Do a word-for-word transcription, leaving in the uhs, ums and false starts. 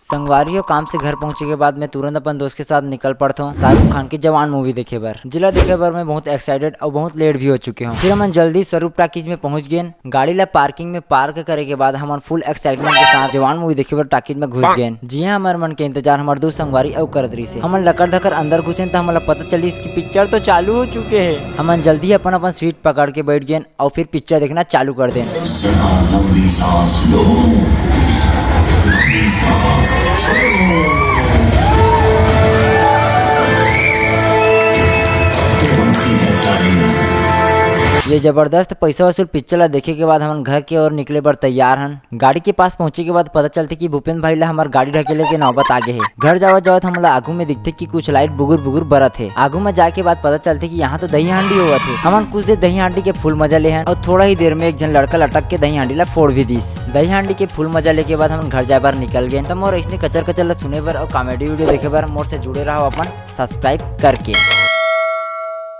संगवारी हो, काम से घर पहुंचे के बाद मैं तुरंत अपन दोस्त के साथ निकल पड़ता हूँ शाहरुख खान की जवान मूवी देखे बर, जिला देखे बर मैं बहुत एक्साइटेड और बहुत लेट भी हो चुके हूँ। फिर हमन जल्दी स्वरूप टाकीज में पहुंच गए। गाड़ी ला पार्किंग में पार्क करे के बाद हमन फुल एक्साइटमेंट के साथ जवान मूवी देखे बर टाकीज में घुस गए। जी हाँ, हमर मन के इंतजार हमर दो संगवारी अउ करत रहिस हे। हमन लकर धकर अंदर घुसेन त हमन ला पता चलिस कि पिक्चर तो चालू हो चुके हे। हमन जल्दी अपन अपन सीट पकड़ के बैठ गए और फिर पिक्चर देखना चालू कर देन। जरा लंबी सांस लो, लंबी सांस छोड़ो। तो बनती है तालियां। ये जबरदस्त पैसा वसूल पिक्चर ला देखे के बाद हमन घर के ओर निकले बर तैयार हन। गाड़ी के पास पहुंचे के बाद पता चलथे कि भूपेंद्र भाई ला हमर गाड़ी ढकेले के नौबत आ गे हे। घर जावत जावत हमला आगू में दिखथे कि कुछ लाइट बुगुर बुगुर बरत हे। आगू में जाए के बाद पता चलथे कि यहाँ तो दही हांडी होवत हे। हमन कुछ देर दही हांडी के फुल मजा ले हन और थोड़ा ही देर में एक झन लड़का लटक के दही हांडी ला फोड़ भी दिस। दही हांडी के फुल मजा लेके बाद हमन घर जाए बर निकल गए। त मोर ऐसने कचर कचर ला सुने बर और कॉमेडी वीडियो देखे बर मोर से जुड़े रहो अपन सब्सक्राइब करके।